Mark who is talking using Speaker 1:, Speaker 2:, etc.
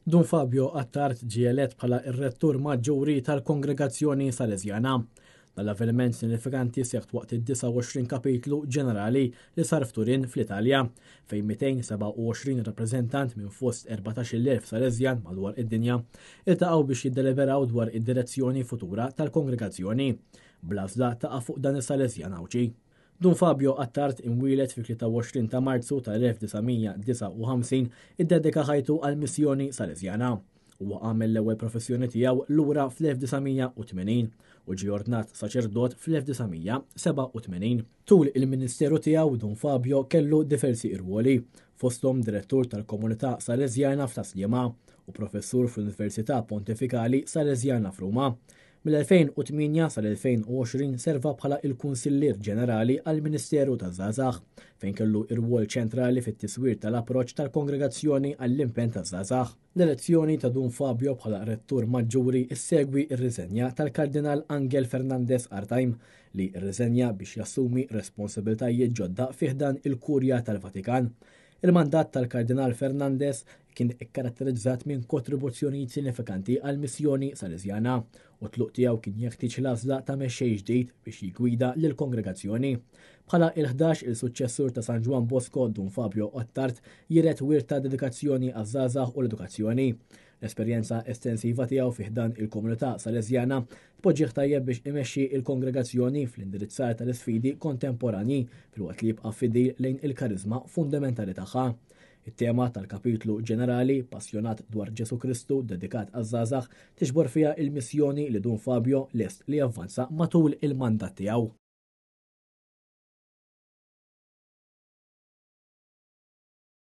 Speaker 1: Dun Fabio Attard ġie elett bħala r-Rettur Maġġuri tal-Kongregazzjoni Salesjana. Dan l-avveniment sinifikanti seħħ waqt id-29 Kapitlu Ġenerali li sar f'Turin fl-Italja, fejn 227 rappreżentant minn fost 14,000 Salesjan madwar id-dinja iltaqgħu biex jiddeliberaw dwar id-direzzjoni futura tal-kongregazzjoni. Bl-għażla taqa' fuq dan is-Salesjan Għawdxi. Dun Fabio Attard imwieled fil-23 ta' Marzu tal-1959 iddedika ħajtu għall-missjoni Salesjana. Huwa għamel l-ewwel professjoni tiegħu lura fl-1980 u ġie ordnat saċerdot fl-1987. Tul il-ministeru tiegħu Dun Fabio kellu diversi irwoli, fosthom direttur tal-Komunità Salesjana f'Tas-Sliema u professur fl-Università Pontifikali Salesjana f'Ruma. Mill-2008 sal-2020 serva bħala il-Kunsillier Ġenerali għall-Ministeru taż-Żgħażagħ, fejn kellu rwol ċentrali fit-tiswir tal-approċċ tal-Kongregazzjoni għall-Impenn taż-Żgħażagħ. L-elezzjoni ta' Dun Fabio bħala Rettur Maġġuri ssegwi r-riżenja tal-Kardinal Angel Fernandez Artaim, li rriżenja biex jassumi responsabbiltajiet ġodda fi ħdan il-Kurja tal-Vatikan. Il-mandat tal-Kardinal Fernandez kien ikkaratterizzat minn kontribuzzjonijiet sinifikanti għall-missjoni Salesjana u t-tluq tiegħu kien jeħtieġ l-għażla ta' mexxej ġdid biex jiggwida lill-kongregazzjoni. Bħala il-11 il-suċċessur ta' San Ġwann Bosco, Dun Fabio Attard jiret wirt ta' dedikazzjoni għaż-żgħażagħ u l-edukazzjoni. L-esperjenza estensiva tiegħu fi ħdan il-komunità Salesjana tpoġġih tajjeb biex imexxi il-kongregazzjoni fl-indirizzar tal-isfidi kontemporanji filwaqt li jibqa' fidil lejn il-kariżma fundamentali tagħha. It-tema tal-kapitlu ġenerali, Passjonat dwar Ġesù Kristu dedikat għaż-żgħażagħ, tiġbor fiha il-missjoni li Dun Fabio lest li javvanza matul il-mandat tiegħu.